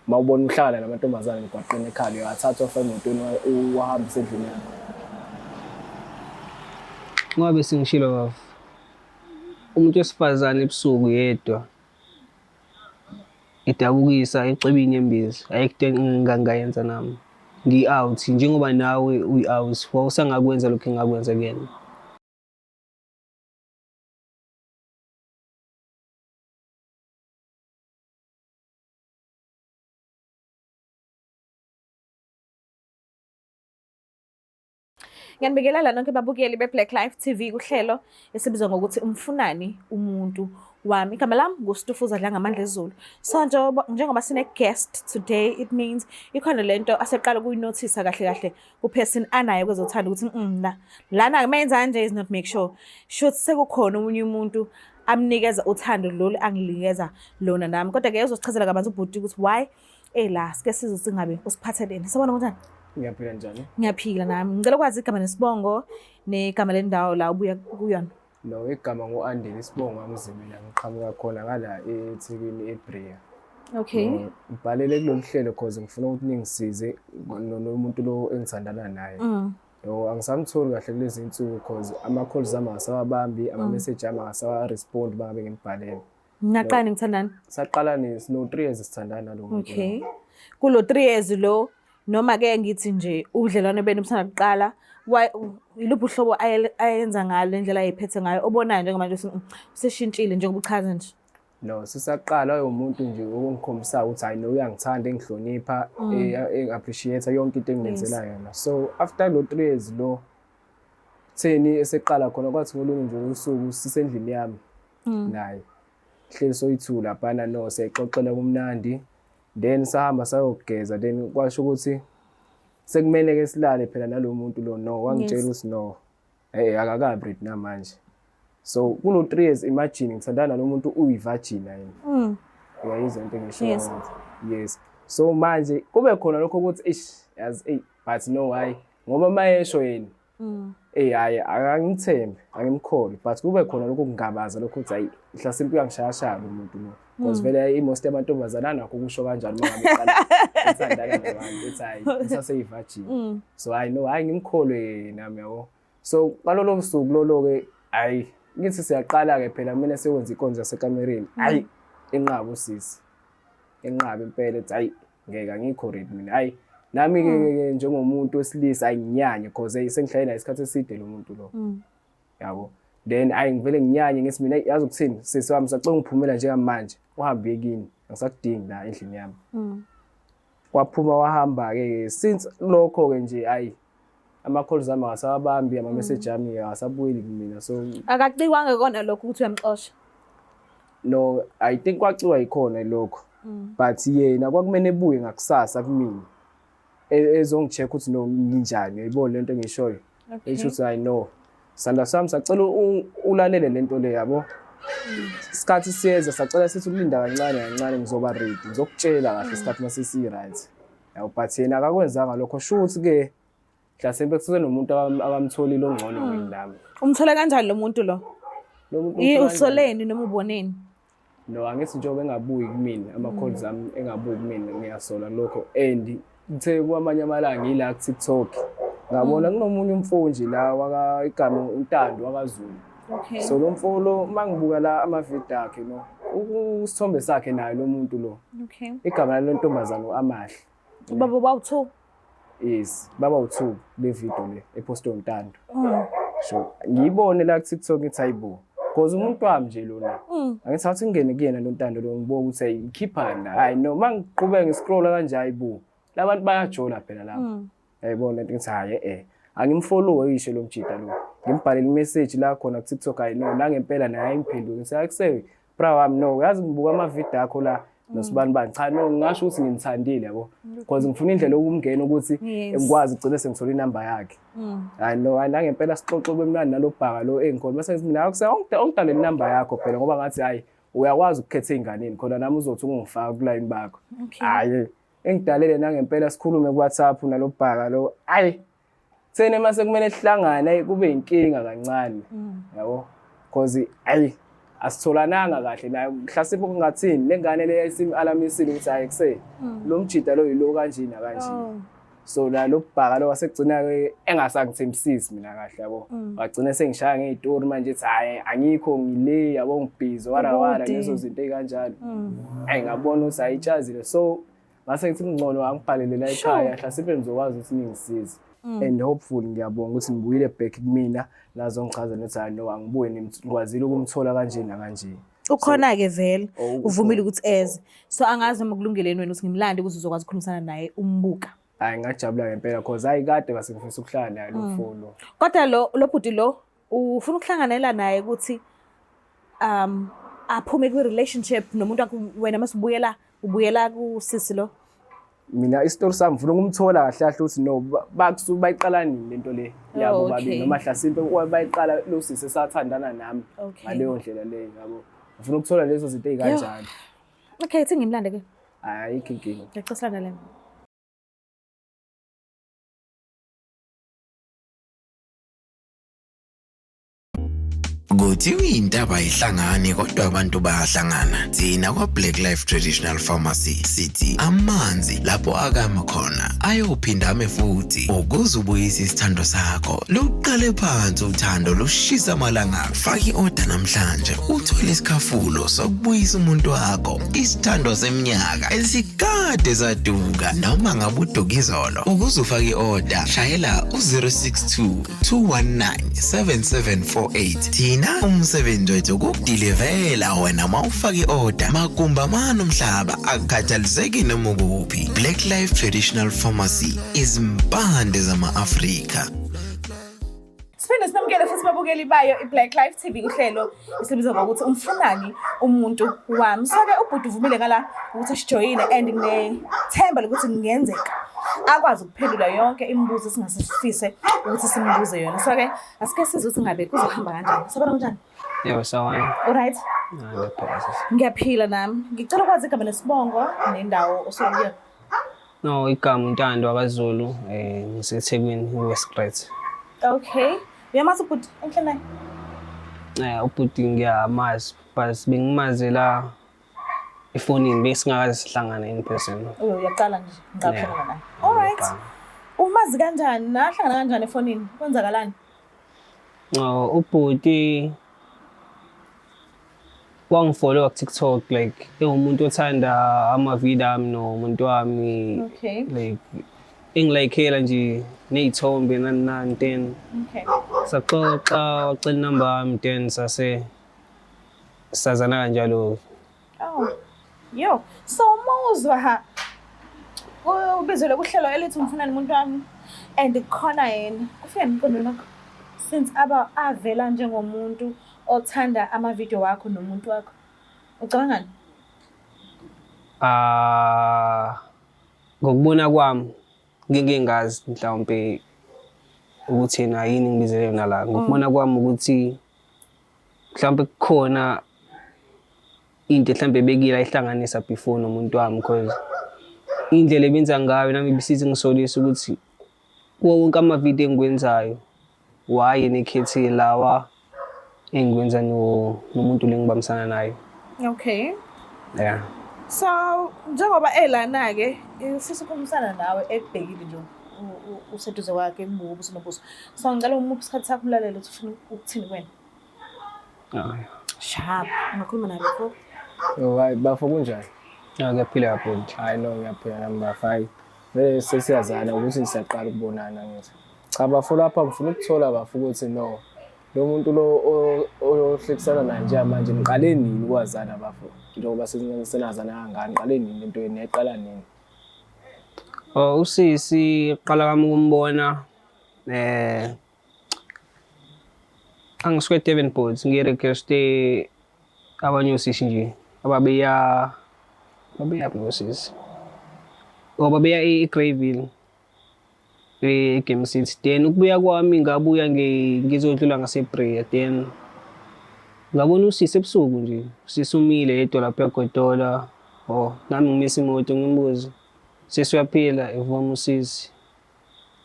Uma ubona uhlala namantombazane emgwaqeni ekhaya uyawathatha wafaka emotweni uwahambise endlini yakho. Ngoba besengishilo baba. Umuntu wesifazane ebusuku yedwa idabukisa ecwebe inyembezi ayikho into engingayenza nami. Ngiyi-out njengoba nawe uyi-out wawusangakwenza lokhu engakwenza kuyena. Ngiyanibingelela nonke babukeli be-Black Life TV kuhlelo esibizwa ngokuthi umfunani umuntu wami. Igama lami nguStufuza Dlangamandla Ezulu. So njengoba sine-guest today it means ikhona lento aseqala ukuyinothisa kahle kahle ku-person anayo kwezothando ukuthi la lana menza kanje is not make sure. Shuthi sekukhona omunye umuntu amnikeza uthando lolu anginikeza lona nami. Kodwa-ke uzosichazela kabanzi ubhuti ukuthi why la sike sizwe singabe usiphatheleni. Sawubona kunjani? Ngiyaphila njani? Ngiyaphila nami. Ngicela ukwazi igama nesibongo negama lendawo la ubuya kuyona. No, igama ngu-Andile, isibongo aMzimela, ngiqhamuka khona ngala eThekwini eBrea. Okay. No, ngibhalele kulolu hlelo cause ngifuna ukuthi ningisize nomuntu lo engithandana naye. No, angisamtholi kahle kulezi insuku cause ama-calls ami akasawabambi, ama-message ami akasawa-respond uma ngabe ngimbhalele. Naqala ngithandana? Saqala no 3 years sithandana nalo muntu. Okay. Kulo 3 years lo noma ke ngithi nje ubudlelwane benu busanda kuqala iluphi uhlobo ayenza ngalo indlela ayiphethe ngayo obonayo njengamanje useshintshile njengoba uchaza nje? No, sisaqala umuntu nje okungikhombisa ukuthi hayi no uyangithanda engihlonipha engi-appreciate yonke into engimenzela yona. So after lo 3 years lo theni eseqala khona kwathi ngolunye nje usuku sisendlini yami naye hleli soyithu laphana no siyayixoxela kumnandi then sahamba sayogeza then kwasho ukuthi sekumele ke silale phela nalo muntu lo no wangitshela ukuthi no hey akakabi ready namanje so kulo 3 years imagine ngithandana nalo muntu uyi-virgin yena. Uyayizwa into engishoyo? Yes. Yes. So manje kube khona lokho ukuthi ish yazi ey but no hayi ngoba mayesho yena eh hayi akangithembi angimkholi but kube khona lokho kungabaza lokho ukuthi hayi mhlasimpe uyangishayashaya lo muntu lo because vele i-most yamantombazane anakho ukusho kanjalo uma ngabe eqala ethandana nabantu ethi hayi ngisaseyi-virgin. So hayi no hayi ngimkholwe nami yabo. So ngalolo suku lolo-ke hayi ngithi siyaqala-ke phela kumele siyowenza inkonzo yasekamereni hayi enqaba usisi enqaba impela ethi hayi ngeke angikho ready mina hayi nami-ke ke njengomuntu wesilisa hayi nginyanye cause hey sengihlale naye isikhathi eside lo muntu lo yabo then hayi ngivele nginyanye ngithi mina yazi ukuthini sisi wami sacela ngiphumela njengamanje uhambe uye kini angisakudingi la endlini yami. Waphuma wahamba-ke since lokho-ke nje hayi ama-calls ami akasawabambi ama-message ami akasabuyeli kumina so Akacikwanga kona lokho ukuthi uyamxosha. No, I think kwaciwa yikhona lokho but yena kwakumele ebuye ngakusasa kumina ezongi-check ukuthi no nginjani uyayibona lento engishoyo. Esho ukuthi hayi no sandla sami sacela ulalele lento le yabo. Isikhathi siyeza sacela sithi ukulinda kancane kancane ngizoba ready ngizokutshela kahle isikhathi mase si-right yabo but yena akakwenzanga lokho sho ukuthi ke mhlasimpe kusenomuntu akamtholile ongcono nami. Umthole kanjani lo muntu lo? Lo muntu umthole kanjani? Usoleni noma uboneni? No, angithi njengoba engabuyi kumina ama-calls ami engabuyi kumina ngiyasola lokho and kuthe kwamanye amalanga ngila ku-TikTok ngabona kunomunye umfo nje la waka igama uNtando wakaZulu. Okay. So lo mfo lo uma ngibuka la amavidiyo akhe no isithombe sakhe naye lo muntu lo. Okay. Igama lalo ntombazane u-Amahle. Ubaba bawu-2? Yes, baba u-2 le video le epostwe uNtando. So ngiyibone la ku-TikTok ngithi hayibo. Because umuntu wami nje lona. Angithi athi ngingene kuyena lo Ntando lo ngibuka ukuthi hey ikhiphani la. Hayi no mangiqhubeka ngiscrolla kanje hayibo. Labantu bayajola phela lapha. Yayibona lento ngithi hayi eh angimfollow yisho lo mjida lo. Ngimbhalele imessage la khona ku-TikTok hayi no nangempela naye ayingiphendule. Ngithi hayi kuse bra wami no uyazi ngibuka ama-video akho la nosibani bani cha no ngingasho ukuthi ngimthandile yabo because ngifuna indlela yokumngena ukuthi ngikwazi ugcine sengithola inamba yakhe. Hayi no hayi nangempela sixoxe kwemnandi nalobhaka lo engikhona bese ngithi mina akuse ongidalele inamba yakho phela ngoba ngathi hayi uyakwazi ukukhetha ey'nganeni khona nami uzothi ungifaka kulayini bakho. Hayi engidalele nangempela sikhulume ku-WhatsApp nalobhaka lo hayi thene mase kumele sihlangane ayi kube inkinga kancane yabo because ayi Asitholananga kahle naye, mhlasimpe kungathini le ngane le yayisim-alamisile ukuthi hhayi kuse lo mjida lo yilo kanje nakanje. So la lo bhaka lo wasegcina-ke engasangithembisisi mina kahle yabo. Wagcina sengishaya ngey'tori manje ethi hhayi angikho ngile yabo, ngibhizi warawara lezo zinto ey'kanjalo. Hhayi ngabona ukuthi hhayi itshazile, so ngase ngithi kungcono angibhalele la ekhaya, hlasimpe ngizokwazi ukuthi ningisize. And hopefully ngiyabonga ukuthi nibuyile back kumina nazongichazela ukuthi hayi no angibuye, nikwazile ukumthola kanje nakanje. Ukhona-ke vele, Oh, uvumile ukuthi eze. So angazi noma kulungeleni wena ukuthi ngimlande ukuze uzokwazi ukukhulumisana naye umbuka. Hhayi ngajabula ngempela cause hhayi kade base ngifisa ukuhlala naye lo mfo lo. Kodwa lo bhuti lo ufuna ukuhlanganela naye ukuthi aphume kwi-relationship nomuntu wakho, wena masubuyela ubuyela kusisi lo. Mina isitori sami ngifuna ukumthola kahle kahle ukuthi no bakusuke bayiqala nini lento le yabo babili, noma hlasimpe bayiqala lo sisi esathandana nami ngaleyo ndlela leyo yabo. Ngifuna ukuthola lezo zinto ey'kanjalo. Okay, thi ngimlande ke. Ayikho inkinga. Ngiyacela silandelene. Kuthiwa intaba ayihlangani kodwa abantu bayahlangana. Thina kwa-Black Life Traditional Pharmacy sithi amanzi lapho akama khona ayophinda ame futhi. Ukuze ubuyise isithando sakho, luqale phansi uthando lushisa amalanga. Faka i-oda namhlanje uthole isikhafulo sokubuyisa umuntu wakho, isithando seminyaka esikade saduka noma ngabe uduka izolo. Ukuze ufake i-oda, shayela u-062 219-7748. Thina umsebenzi wethu ukukudilivela wena uma ufaka i-oda magumba amane umhlaba akukhathaliseki noma ukuphi. Black Life Traditional Pharmacy, izimpande zama-Afrika. Siphinde sinamukele futhi babukeli bayo i-Black Life TV uhlelo esibiza ngokuthi umfunani umuntu wami. So-ke ubhuti uvumile ngala ukuthi asijoyine and nginethemba lokuthi kungenzeka akwazi ukuphendula yonke imibuzo esingase sifise ukuthi simbuze yona. So-ke asike sizwe ukuthi ngabe kuzohamba kanjani. Sabona kunjani? Yebo, sawona. Alright. Ngiyaphila sisi. Ngiyaphila nami. Ngicela ukwazi igama nesibongo nendawo osuka kuyona. No, igama uNtando wakaZulu, ngiseThekwini, eWest Great. Okay. Uyamazi ubhuti enhle naye? Ubhuti ngiyamazi, but bengimazi la efonini, besingakaze sihlangane in person. Oh, uyaqala nje ngiqaphela naye. Alright. Ngiyaqala. Umazi kanjani? Nahlangana kanjani efonini? Kwenzakalani? No, ubhuti wangifollow ku-TikTok, like ewumuntu othanda ama-video ami nomuntu wami. Okay. Like engilayikhela nje ney'thombe nani nani, then saxoxa, wacela inamba yami, then sase sazana kanjalo. Oh. Yo, so umuzwa ha ubizelwe kuhlelo elithi umfunani umuntu wami and kukhona yena. Kufika emqondweni wakho since aba avela njengomuntu othanda ama-video wakho nomuntu wakho. Ucabangani? Ngokubona kwami ngike ngazi mhlawumbe ukuthi yena yini ngibizele yona la. Ngokubona kwami ukuthi mhlawumbe kukhona into mhlawumbe ebekile ayihlanganisa before nomuntu wami, because indlela ebenza ngayo nami ibisithi ngisolisa ukuthi kuwo wonke amavidiyo engiwenzayo why yena ekhethe lawa engikwenza nomuntu le ngibambisana naye. Okay. Yeah. So njengoba elana-ke ufisa ukukhulumisana nawe ekubhekile nje useduze kwakhe ekubuka ubuso nobuso. So ngicela umuphe isikhathi sakho umlalele ukuthi ufuna ukuthini kuwena. Sharp. Ungakhuluma naye bafo? Oh, hayi bafo kunjani? Ah, ngiyaphila bhuti. Hayi no ngiyaphila nami bafo. Hayi vele sesiyazana ukuthi siyaqala ukubonana ngithi. Cha bafo lapha ngifuna ukuthola bafo ukuthi no lo muntu lo ohlekisana naye njengamanje niqale nini ukwazana bafo? Njengoba senazana kangaka niqale nini lento yenu yayiqala nini? Oh, usisi qala kwami ukumbona angisuke eDevonport ngirequeste abanye osisi nje ababeya babeyaphi osisi? Oh, babeya eGreyville e-Game City. Then ukubuya kwami ngabuya ngizodlula ngaseBrea, then ngabona usisi ebusuku nje, usisi umile yedwa lapha eyagodola. Oh, nami ngimisa imoto ngimbuze, sisi uyaphila? Evuma usisi.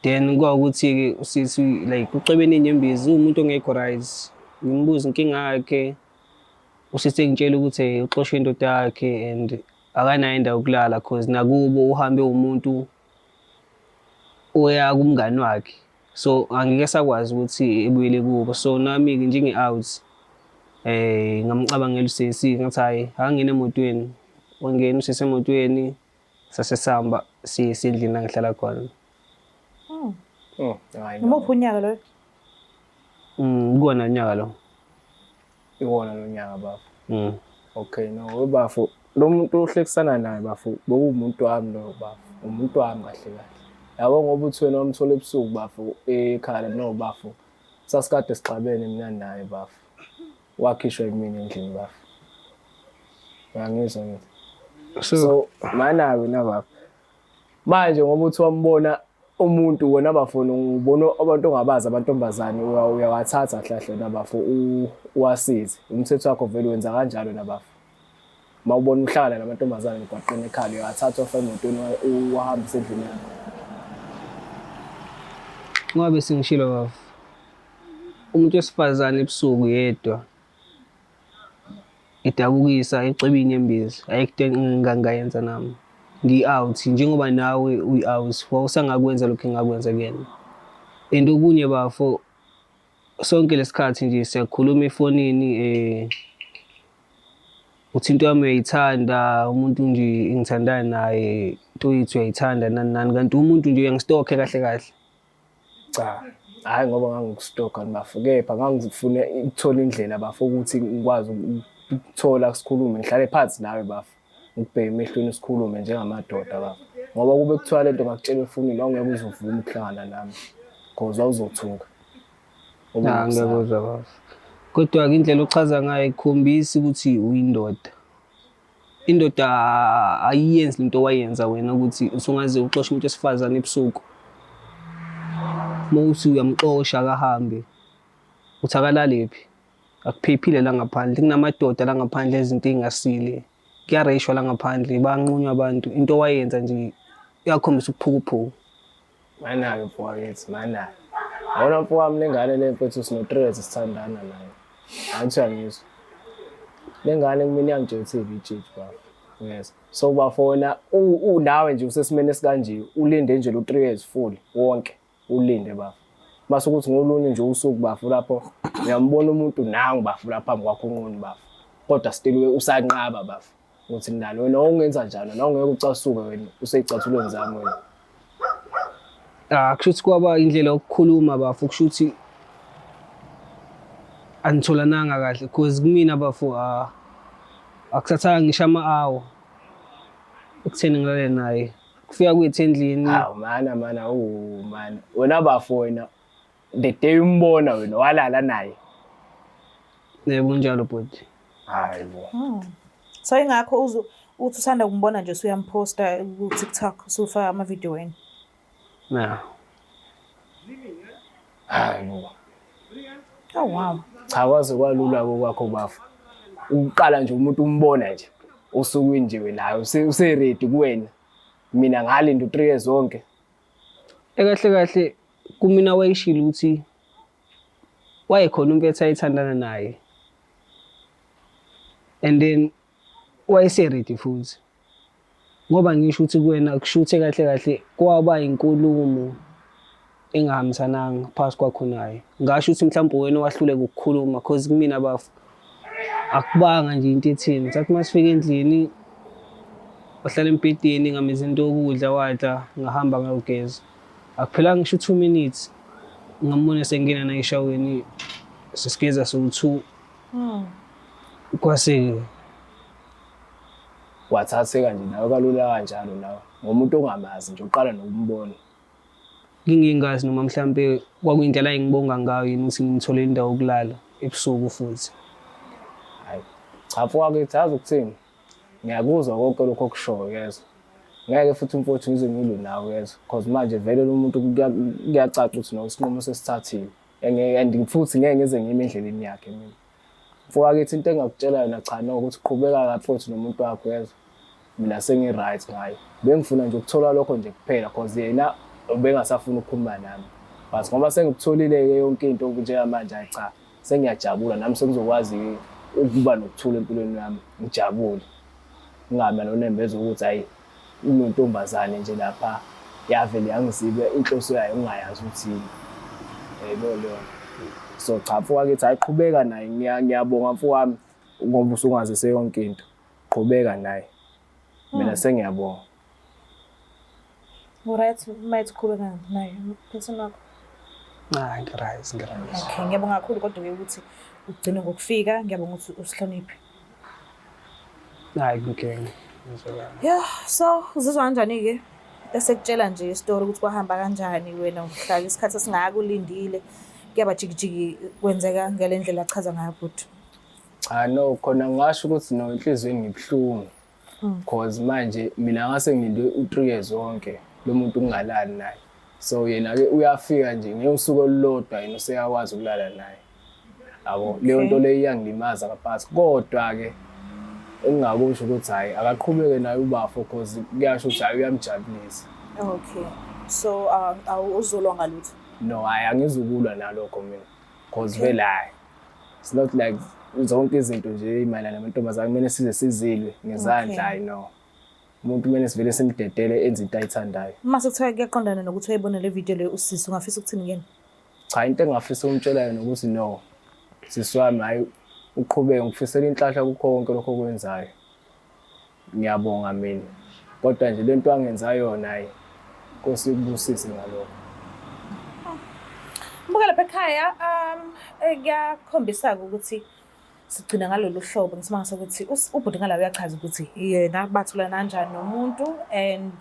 Then kwawukuthi-ke usisi like ucwebene inyembezi, uwumuntu ongekho right. Ngimbuze inkinga yakhe. Usesengitshela ukuthi uxoshwe indoda yakhe and akanayo indawo yokulala cause nakubo uhambe umuntu oya kumngani wakhe. So angeke sakwazi ukuthi ebuyele kubo. So nami-ke njenge-out ngamcabangela usesi ngathi hhayi akangene emotweni. Wangena usesi emotweni sase sihamba siye endlini la ngihlala khona. Hayi, no. Imuphi unyaka loyo? Kuwona unyaka lo. Iwona lo nyaka bafo. Okay, no, we bafo, lo muntu ohlekisana naye bafo, bekuwumuntu wami lo bafo, umuntu wami kahle kahle. Yabo ngoba uthi wena wamthola ebusuku bafo ekhaya, no bafo. Sasikade sixabene mina naye bafo. Wakhishwa yimina endlini bafo. Uyangizwa ngithi? So mana wena bafo. Manje ngoba uthi wambona umuntu wena bafo, ubona abantu ongabazi amantombazane, uyawathatha kahle wena bafo, uwasize. Umthetho wakho vele wenza kanjalo wena bafo. Uma ubona uhlala namantombazane emgwaqeni ekhaya, uyawathatha uwafake emotweni, uwahambise endlini yakho. Ngoba besengishilo bafo, umuntu wesifazane ebusuku yedwa idabukisa ecwebe inyembezi, ayikho into engingayenza nami. Ngi-out njengoba nawe uyi-out, wawusangakwenza lokhu engakwenza kuyena. And okunye bafo, sonke lesikhathi nje siyakhuluma efonini, uthi into yami uyayithanda, umuntu nje engithandana naye, into yethu uyayithanda nani nani, kanti umuntu nje uyangi-stalk-e kahle kahle. Cha, hhayi ngoba ngangiku-stalk-a bafo, kepha ngangifuna ukuthola indlela bafo ukuthi ngikwazi ukuthola sikhulume, ngihlale phansi nawe bafo, ngikubheke emehlweni sikhulume njengamadoda bafo. Ngoba kube kuthiwa lento ngakutshela efonini, wawungeke uze uvume ukuhlangana nami cause wawuzothuka. Ya, ngiyakuzwa bafo. Kodwa-ke indlela ochaza ngayo ikhombisa ukuthi uyindoda. Indoda ayiyenzi lento owayenza wena ukuthi usungaze uxoshe umuntu wesifazane ebusuku. Uma uthi uyamxosha akahambe, uthi akalalephi? Akuphephile la ngaphandle, kunamadoda la ngaphandle ezinto ey'ngasile. Kuyareyishwa la ngaphandle, bayanqunywa abantu. Into owayenza nje iyakhombisa ubuphukuphuku. Mana-ke mfowethu, mana. Yabona mfowami, le ngane le mfethu sino-3 years sithandana nayo. Angithi uyangizwa. Le ngane kumina iyangitshela ukuthi itshitshi bafo. Yes. So bafo wena unawe nje usesimeni esikanje, ulinde nje lo 3 years full wonke, ulinde bafo. Mase ukuthi ngolunye nje usuku bafo lapho uyambona umuntu nangu bafo lapha phambi kwakho unqunu bafo. Kodwa still usanqaba bafo. Uthi nalo wena ungenza njani? Wena ungeke ucasuke wena usey'cathulweni zami wena. Ah, kusho ukuthi kwaba indlela yokukhuluma bafo, kusho ukuthi anitholananga kahle cause kumina bafo, ah, akuthathanga ngisho ama-hour ekutheni ngilale naye. Kufika kwethu endlini. Hawu mana mana, oh mana. Wena bafo wena the day umbona wena walala naye. Yebo kunjalo bhuti. Hayi bo. So ingakho uthi usanda kumbona nje usuyam-post-a ku-TikTok, usufaka ama-video wena. Yeah. Hayi bo. Oh wow. Cha, kwaze kwalula kwakho bafo. Uqala nje umuntu umbona nje osukwini nje wena hayi use-ready kuwena. Mina ngalinda u-3 years wonke. Ekahle kahle kumina wayeshilo ukuthi wayekhona umpetha ayethandana naye. And then wayese-ready futhi. Ngoba ngisho ukuthi kuwena kushuthe kahle kahle kwaba inkulumo engahambisananga phakathi kwakho naye. Ngasho ukuthi mhlawumbe wena wahluleka ukukhuluma cause kumina bafo akubanga nje into etheni. Sathi uma sifika endlini wahlala embhedeni, ngamenza into yokudla wadla, ngahamba ngayogeza. Akuphelanga ngisho u-2 minutes ngambona sengena naye eshaweni, sesigeza sowu-2. Kwase Wathatheka nje nawe kalula kanjalo nawe ngomuntu ongamazi nje uqala nokumbona. Ngingengazi noma mhlampe kwakuyindlela engibonga ngayo yini ukuthi ngimtholele indawo yokulala ebusuku futhi. Hayi cha mfowethu, yazi ukuthini, ngiyakuzwa konke lokho okushoyo yezwa. Ngeke futhi mfowethu ngize ngilwe nawe yezwa, cause manje vele lo muntu kuyacaca ukuthi no isinqumo sesithathile and futhi ngeke ngize ngime endleleni yakhe mina. Mfowethu, into engakutshela yona cha no ukuthi qhubeka mfowethu nomuntu wakho yezwa. Mina sengi-right ngaye. Bengifuna nje ukuthola lokho nje kuphela cause yena ubengasafuni ukukhuluma nami. But ngoba sengikutholile-ke yonke into njengamanje, hayi cha, sengiyajabula nami sengizokwazi ukuba nokuthula empilweni yami, ngijabule, ngingabi nonembeza ukuthi hhayi unontombazane nje lapha yavele yangiziba inhloso yayo ngingayazi ukuthi yini. Yebo leyo. So cha mfowethu, hayi qhubeka naye, ngiyabonga mfowami ngoba usungazise yonke into. Qhubeka naye. Mina sengiyabonga. Alright, mayithi qhubeka naye person wakho. Ah, ngi-right, ngi-right. Okay, ngiyabonga kakhulu kodwa ke ukuthi ugcine ngokufika, ngiyabonga ukuthi usihloniphe. Hayi kunkinga. Yeah, so uzizwa kanjani-ke esekutshela nje isitori ukuthi kwahamba kanjani, wena uhlala isikhathi esingaka ulindile, kuyaba jikijiki kwenzeka ngale ndlela achaza ngayo bhuti? Cha no, khona ngingasho ukuthi no, enhliziyweni ngibuhlungu. Cause manje mina ngase ngilinde u-3 years wonke lo muntu ngingalali naye. So yena-ke uyafika nje ngeyosuku olulodwa yena useyakwazi ukulala naye. Yabo, leyo nto leyo iyangilimaza kaphakathi. Kodwa-ke engingakusho ukuthi hhayi akaqhubeke naye ubafo cause kuyasho ukuthi hhayi uyamjabulisa. Okay. So awuzolwa ngalutho? No, hhayi angizukulwa nalokho mina. Cause vele hhayi it's not like zonke izinto nje ey'mayelana namantombazane kumele size sizilwe ngezandla, hhayi no. Umuntu kumele sivele simdedele enze into ayithandayo. Uma sekuthiwa kuyaqondana nokuthi uyayibona le video le usisi, ungafisa ukuthini kuyena? Cha, into engingafisa ukumtshela yona ukuthi no, sisi wami hhayi uqhubeke, ngikufisela inhlanhla kukho konke lokho okwenzayo. Ngiyabonga mina. Kodwa nje lento angenza yona hayi Nkosi ikubusise ngalokho. Mbuka lapha ekhaya, kuyakhombisa-ke ukuthi sigcina ngalolu hlobo ngesimanga sokuthi ubhuti ngala uyachaza ukuthi yena batholana kanjani nomuntu and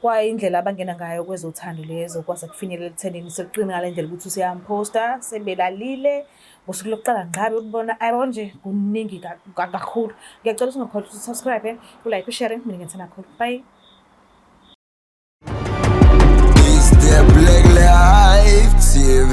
kwayindlela abangena ngayo kwezothando lezo kwaze kufinyelela ekuthenini sekuqine ngale ndlela ukuthi useyamphosta sebelalile ngosuku lokuqala ngqabe ukubona ayabo nje kuningi kakhulu. Ngiyacela ukuthi ungakhohlwa ukuthi subscribe, ulike, ushare, mina ngiyethanda kakhulu. Bye. It's the Black Life TV.